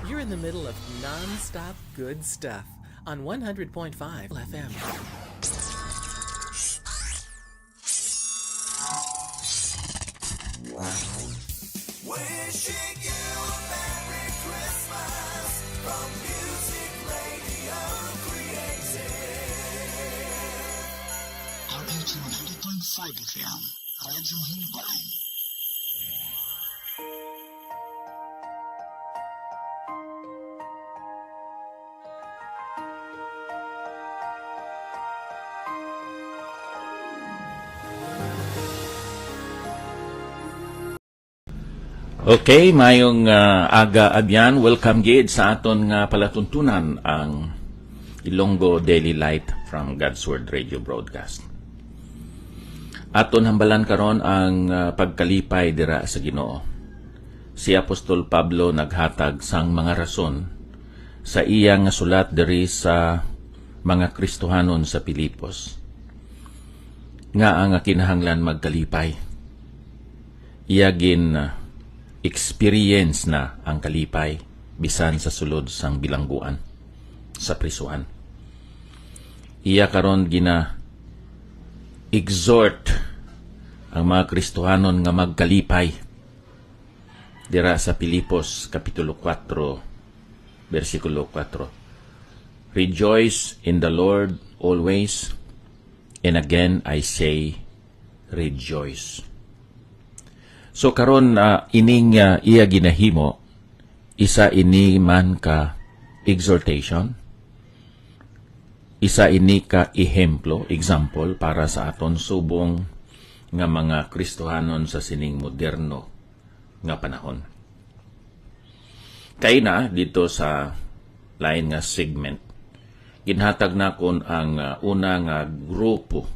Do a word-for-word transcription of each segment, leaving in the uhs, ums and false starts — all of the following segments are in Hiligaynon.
You're in the middle of non-stop good stuff on one hundred point five F M. Wishing you a Merry Christmas from Music Radio Creative. R H one hundred point five F M, Radyo Himbang. Okay, mayong, ah, aga, abyan. Welcome gid sa aton nga palatuntunan, ang Ilonggo Daily Light from God's Word Radio Broadcast. Aton hambalan karon ang, ah, pagkalipay dira sa Ginoo. Si Apostol Pablo naghatag sang mga rason sa iya nga sulat diri sa mga Kristohanon sa Filipos nga ang kinahanglan magkalipay. Iya gin, ah, experience na ang kalipay bisan sa sulod sang bilangguan sa prisuhan. Iya karon gina-exhort ang mga Kristohanon nga magkalipay dira sa Filipos Kapitulo kuwatro, bersikulo kuwatro, "Rejoice in the Lord always, and again I say, rejoice." So karon, ah, ining, ah, iya ginahimo, isa ini man ka exhortation, isa ini ka ehemplo, example, para sa aton subong nga mga Kristohanon sa sining moderno nga panahon. Kay na dito sa lain nga segment, ginhatag nakon ang, ah, una nga grupo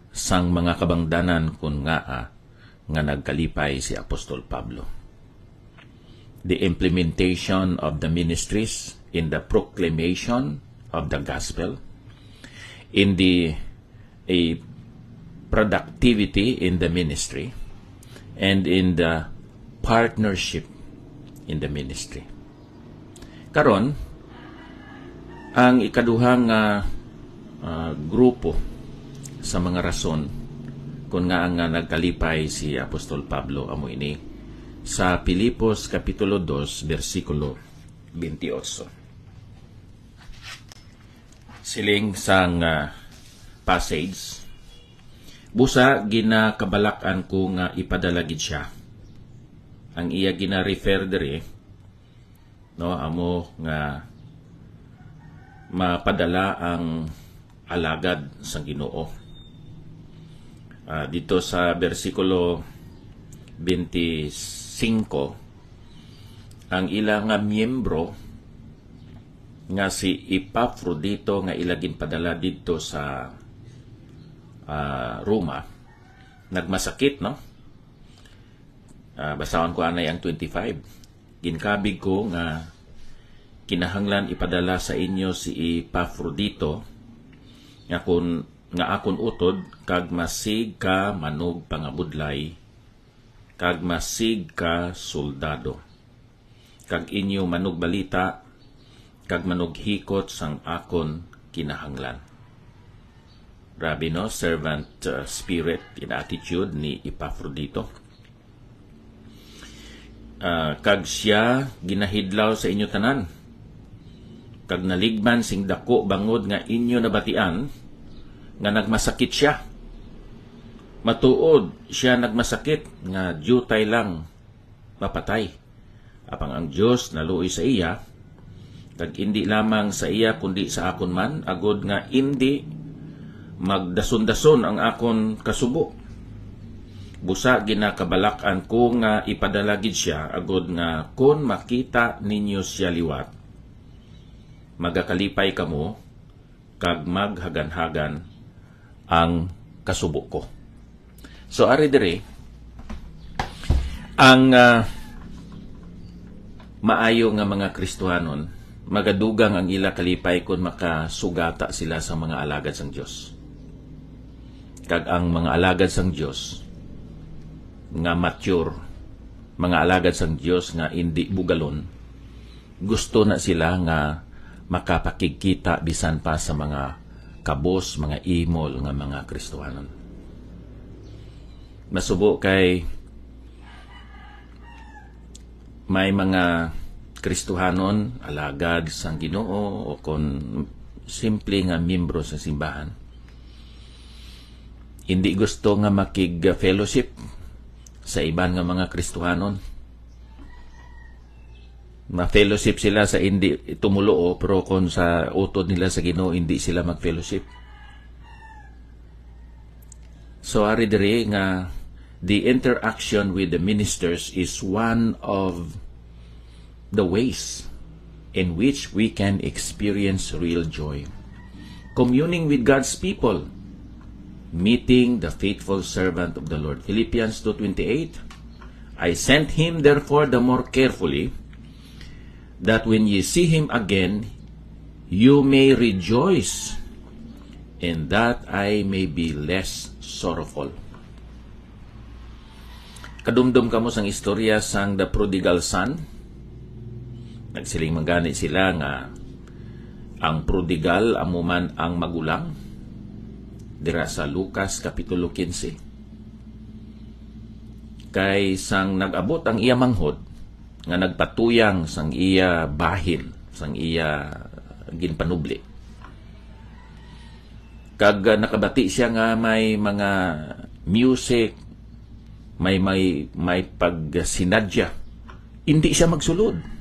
sang mga kabangdanan kun ngaa nga nagkalipay si Apostol Pablo. The implementation of the ministries in the proclamation of the gospel, in the, a productivity in the ministry, and in the partnership in the ministry. Karon, ang ikaduha nga, ah, grupo sa mga rason kun ngaa nga nagkalipay si Apostol Pablo amo ini sa Filipos Kapitulo dos, bersikulo twenty-eight. Siling sang, ah, passage, "Busa ginakabalak-an ko nga ipadala gid sia." Ang iya gina-refer diri, no, amo nga mapadala ang alagad sang Ginoo. Ah, dito sa bersikulo twenty-five, ang ila nga miyembro nga si Epafrodito nga ila ginpadala didto sa, ah, Roma, nagmasakit, no? Ah, basahon ko anay ang twenty-five. "Ginkabig ko nga kinahanglan ipadala sa inyo si Epafrodito, nga kun, nga akon utod, kag masig ka manugpangabudlay, kag masig ka soldado, kag inyo manugbalita, kag manughikot sang akon kinahanglan." Grabe, no? Servant, uh, spirit and attitude ni Epafrodito. Ah, "Kag sia ginahidlaw sa inyo tanan, kag naligman sing daku bangod nga inyo nabatian nga nagmasakit sia. Matuod, sia nagmasakit nga diutay lang mapatay. Apang ang Dios naluoy sa iya, kag indi lamang sa iya, kundi sa akon man, agod nga indi magdason-dason ang akon kasubo. Busa ginakabalak-an ko nga ipadala gid sia, agod nga kon makita ninyo sia liwat, magakalipay kamo, kag maghaganhagan ang kasubo ko." So, ari diri, ang, ah, maayo nga mga Kristohanon, magadugang ang ila kalipay kon makasugata sila sa mga alagad sang Dios. Kag ang mga alagad sang Dios nga mature, mga alagad sang Dios nga indi bugalon, gusto na sila nga makapakigkita bisan pa sa mga kabos, mga imol nga mga Kristohanon. Masubo kay may mga Kristohanon, alagad sang Ginoo, o kon simple nga miyembro sa simbahan, hindi gusto nga makig-fellowship sa iban nga mga Kristohanon. Ma-fellowship sila sa hindi tumuluo, pero kung sa utod nila sa Ginoo, hindi sila mag-fellowship. So, ari diri nga the interaction with the ministers is one of the ways in which we can experience real joy. Communing with God's people, meeting the faithful servant of the Lord. Philippians two twenty-eight, "I sent him therefore the more carefully, that when ye see him again, you may rejoice, and that I may be less sorrowful." Kadumdom kamo sang istorya sang the prodigal son? Nagsiling man gani sila nga ang prodigal amo man ang magulang, dira sa Lucas Kapitulo quince. Kay sang nag-abot ang iya manghod, nga nagpatuyang sang iya bahin, sang iya ginpanubli, kag, ah, nakabati siya nga may mga music, may, may, may pagsinadya, hindi siya magsulod.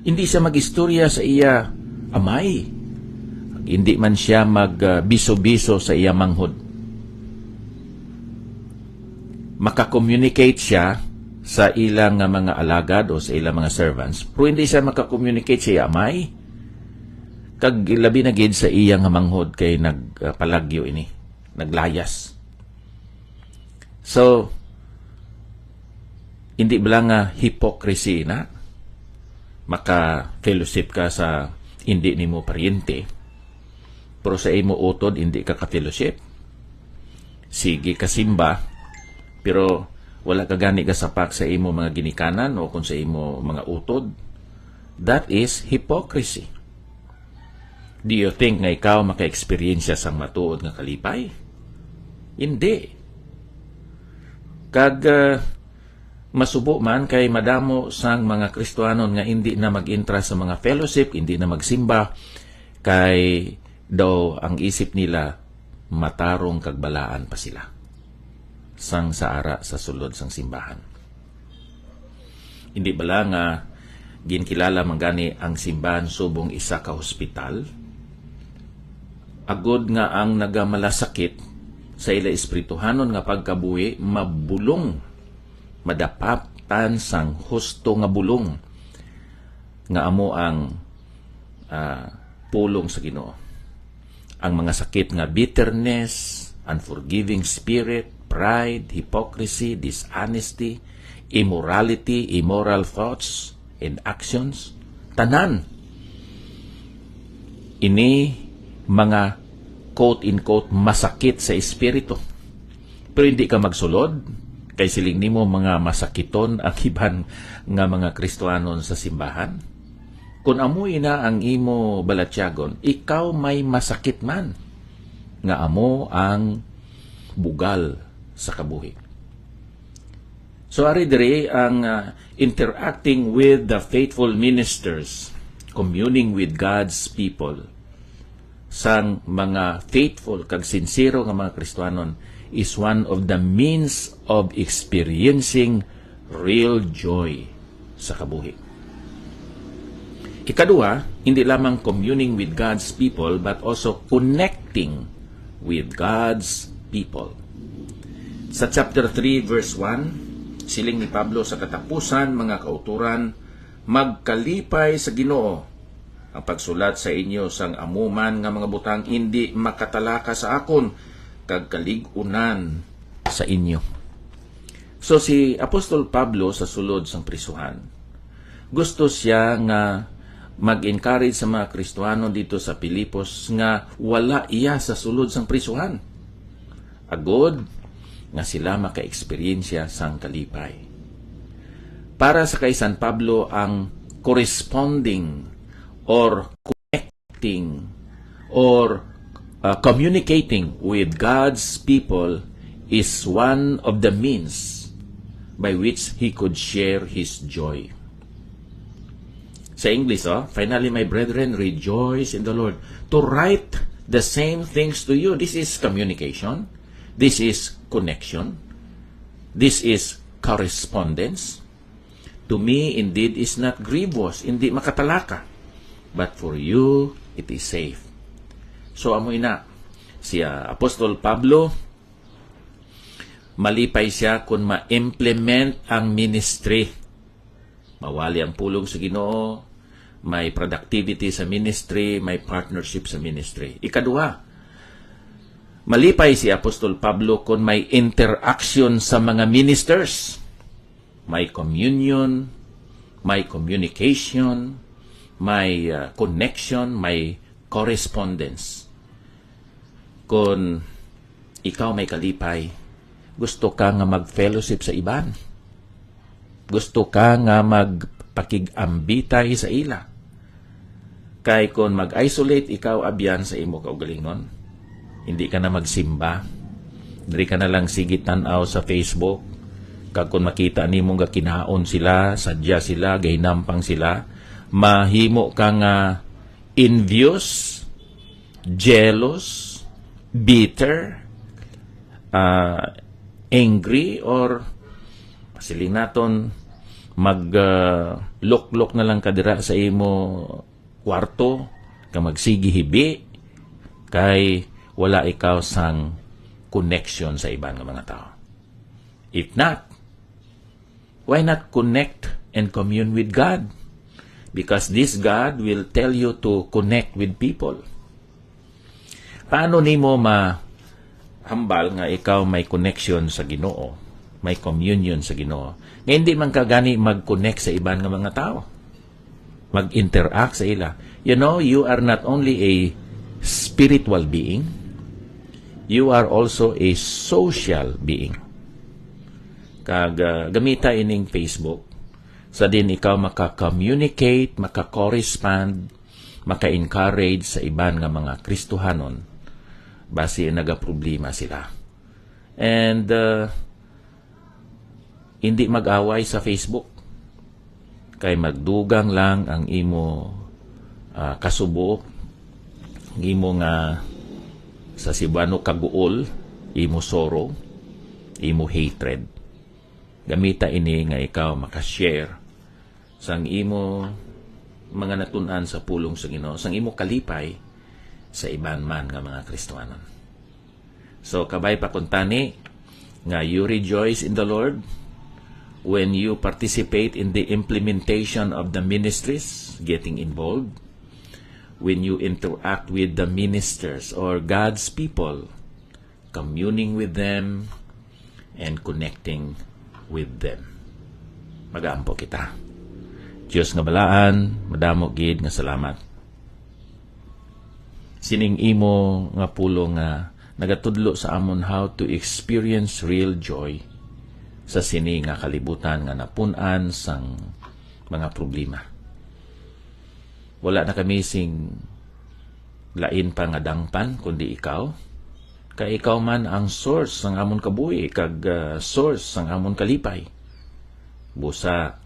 Hindi siya mag-istorya sa iya amay. Hindi man siya mag, ah, biso-biso sa iya manghod. Maka-communicate siya sa ila nga mga alagad o sa ila mga servants, pero hindi siya maka-communicate sa iya amay. Kag labi na gid sa iya nga manghod, kay nagpalagyo ini, naglayas. So, hindi bala nga hypocrisy na? Maka-fellowship ka sa hindi nimo paryente, pero sa imo utod hindi ka ka-fellowship. Sige ka simba, pero wala ka gani kasapak sa imo mga ginikanan o kung sa imo mga utod. That is hypocrisy. Do you think nga ikaw maka-eksperyensya sang matuod nga kalipay? Hindi. Kag, ah, masubo man kay madamo sang mga Kristiyanon nga indi na mag-entra sa mga fellowship, indi na magsimba, kay daw ang isip nila matarong kag balaan pa sila sang sa ara sa sulod sang simbahan. Hindi bala nga ginkilala man gani ang simbahan subong isa ka hospital, agod nga ang nagamalasakit sa ila espirituhanon nga pagkabuhi mabulong, madapatan sang husto nga bulong, nga amo ang, ah, pulong sa Ginoo. Ang mga sakit nga bitterness, unforgiving spirit, pride, hypocrisy, dishonesty, immorality, immoral thoughts and actions, tanan ini mga, quote-unquote, masakit sa espiritu. Pero hindi ka magsulod, kay siling nimo mga masakiton ang iban nga mga Kristiyanon sa simbahan. Kun amo ina ang imo balatyagon, ikaw may masakit man, nga amo ang bugal sa kabuhi. So, ari diri ang, ah, interacting with the faithful ministers, communing with God's people. Sang mga faithful kag sincero nga mga Kristiyanon is one of the means of experiencing real joy sa kabuhi. Ikaduha, hindi lamang communing with God's people, but also connecting with God's people. Sa chapter three, verse one, siling ni Pablo sa katapusan, "Mga kautoran, magkalipay sa Ginoo. Ang pagsulat sa inyo sang amo man nga mga butang indi makatalaka sa akon, kag kalig-unan sa inyo." So, si Apostol Pablo sa sulod sang prisuhan, gusto siya nga mag-encourage sa mga Kristiyanon dito sa Filipos nga wala iya sa sulod sang prisuhan, agod nga sila maka-eksperyensya sang kalipay. Para sa kay San Pablo, ang corresponding or connecting or, uh, communicating with God's people is one of the means by which he could share his joy. Sa English, oh, "Finally, my brethren, rejoice in the Lord." To write the same things to you, this is communication. This is connection. This is correspondence. To me, indeed, is not grievous, hindi makatalaka. But for you, it is safe. So, amo ina, si, ah, Apostol Pablo, malipay siya kung ma-implement ang ministry. Mawali ang pulong sa Ginoo, may productivity sa ministry, may partnership sa ministry. Ikaduha, malipay si Apostol Pablo kung may interaction sa mga ministers. May communion, may communication, may, uh, connection, may correspondence. Kung ikaw may kalipay, gusto ka nga mag-fellowship sa iban. Gusto ka nga magpakig-ambitay sa ila. Kay kon mag-isolate ikaw, abyan, sa imo kaugalingon, hindi ka na magsimba. Diri ka na lang sige tan-aw sa Facebook. Kag kon makita nimo nga kinaon sila, sadya sila, gahinampang sila, mahimo ka nga envious, jealous, bitter, ah, angry, or siling naton mag, ah, luklok na lang ka dira sa imo kwarto, ka magsigi hibi, kay wala ikaw sang connection sa iban nga mga tawo. If not, why not connect and commune with God? Because this God will tell you to connect with people. Paano nimo mahambal nga ikaw may connection sa Ginoo, may communion sa Ginoo, nga hindi man ka gani mag-connect sa iban nga mga tawo, mag-interact sa ila? You know, you are not only a spiritual being, you are also a social being. Kag, ah, gamita ining Facebook sa din ikaw maka-communicate, maka-correspond, maka-encourage sa iban nga mga Kristohanon basi nagaproblema sila. And, uh, hindi mag-away sa Facebook. Kay magdugang lang ang imo, ah, kasubo, ang imo nga sa Cebuano kaguol, imo sorrow, imo hatred. Gamita ini nga ikaw maka-share sang imo mga natun-an sa pulong sa Ginoo, sang imo kalipay sa iban man nga mga Kristohanon. So, kabay pa kuntani nga you rejoice in the Lord when you participate in the implementation of the ministries, getting involved, when you interact with the ministers or God's people, communing with them, and connecting with them. Mag-ampo kita. Dios nga balaan, madamo gid nga salamat. Sining imo nga pulong nga nagatudlo sa amon how to experience real joy sa sini nga kalibutan nga napun-an sang mga problema. Wala na kami sing lain pa nga dangpan kundi ikaw, kay ikaw man ang source sang amon kabuhi kag, ah, source sang amon kalipay. Busa,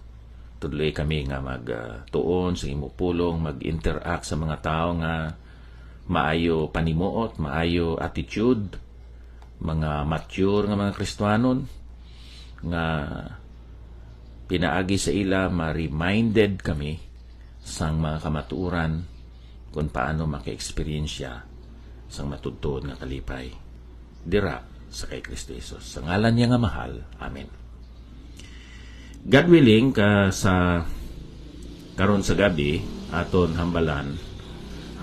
tudloy kami nga mag, ah, tuon sa imo pulong, mag-interact sa mga tawo nga maayo panimuot, maayo attitude, mga mature nga mga Kristiyanon, nga pinaagi sa ila ma-reminded kami sang mga kamatuoran kung paano maka-eksperyensya sang matudtuod nga kalipay dira sa kay Kristo Jesus. Sa ngalan niya nga mahal, amen. God willing, ka sa karon sa gabi, aton hambalan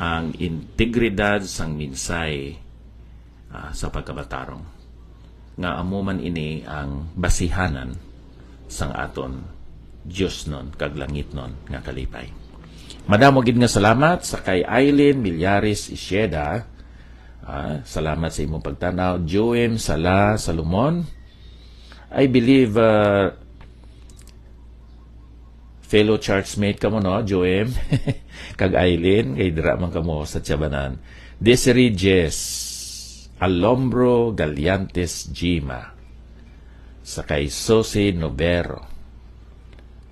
ang integridad sang mensahe, ah, sa pagkabatarong, nga amo man ini ang basihanan sang aton diosnon kag langitnon nga kalipay. Madamo gid nga salamat sa kay Aileen Millares Isheda. Ah, salamat sa imong pagtanaw. Joem Sala Salomon, I believe, uh, fellow churchmate kamo, no, Joem? Kag Aileen, kay dira man kamo sa Tiabanan. Desiree Jess, Alombro Galiantes Jima, sa kay Sosi Novero,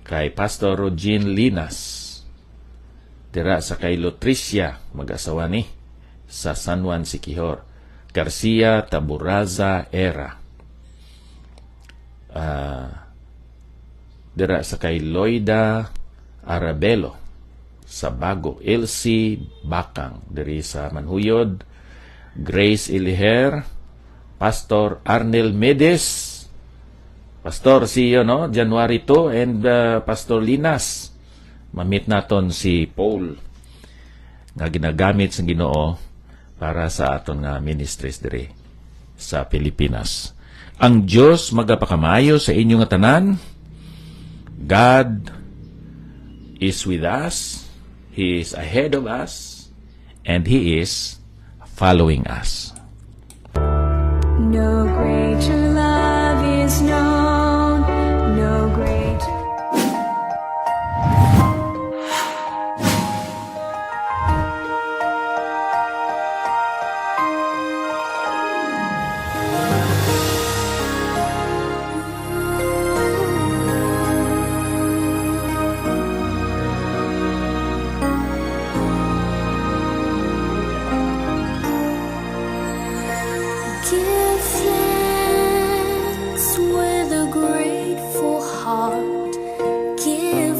kay Pastor Rogin Linas, dira sa kay Lutricia, mag-asawa ni, sa San Juan, Siquijor, Garcia Taburaza Era, ah, dira sa kay Loida Arabelo, sa Bago, Elsie Bakang, diri sa Manhuyod, Grace Iliher, Pastor Arnel Medes, Pastor, see you, no? January two, and, uh, Pastor Linas, mamit naton si Paul nga ginagamit sa Ginoo para sa aton nga ministries diri sa Pilipinas. Ang Dios magapakamayo sa inyo nga tanan. God is with us. He is ahead of us. And He is following us. No greater love is known, no greater. Give thanks with a grateful heart. Give